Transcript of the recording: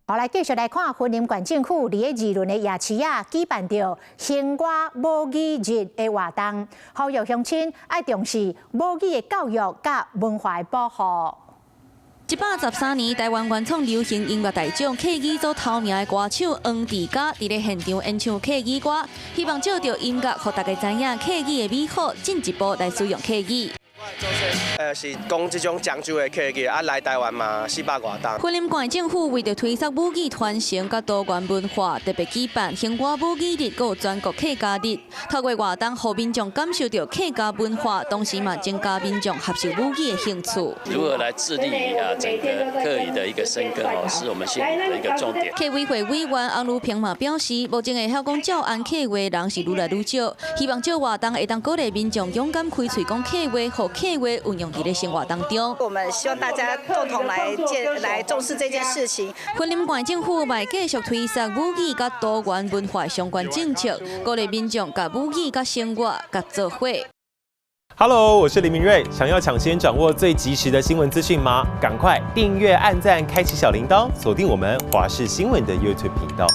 好，來繼續來看雲林縣政府佇咧二崙的夜市仔舉辦著興我母語日的活動，呼籲鄉親愛重視母語的教育佮文化的保護。113年，台灣原創流行音樂大獎客語組頭名的歌手黃致嘉，佇咧現場演唱客語歌，希望藉著音樂，予大家知影客語的美好，進一步來使用客語。是講這種漳州的客語，啊來台灣嘛四百外冬。雲林縣政府為著推捒母語傳承佮多元文化，特別舉辦興我母語日，閣有全國客家日。透過活動，予民眾感受著客家文化，同時嘛增加民眾學習母語的興趣。如何來致力於啊整個客語的一個深耕哦，是我們縣府的一個重點。客委會委員翁如平嘛表示，目前會曉講詔安客話人是愈來愈少，希望藉活動會當鼓勵民眾勇敢開喙講客話，予客話運用佇咧生活當中。我們希望大家共同來建來重視這件事情。雲林縣政府嘛會繼續推捒母語佮多元文化相關政策，鼓勵民眾共母語佮生活佮做伙。 Hello，我是林明瑞，想要搶先掌握最及時的新聞資訊嗎？趕快訂閱、按讚、開啟小鈴鐺，鎖定我們華視新聞的 YouTube 頻道。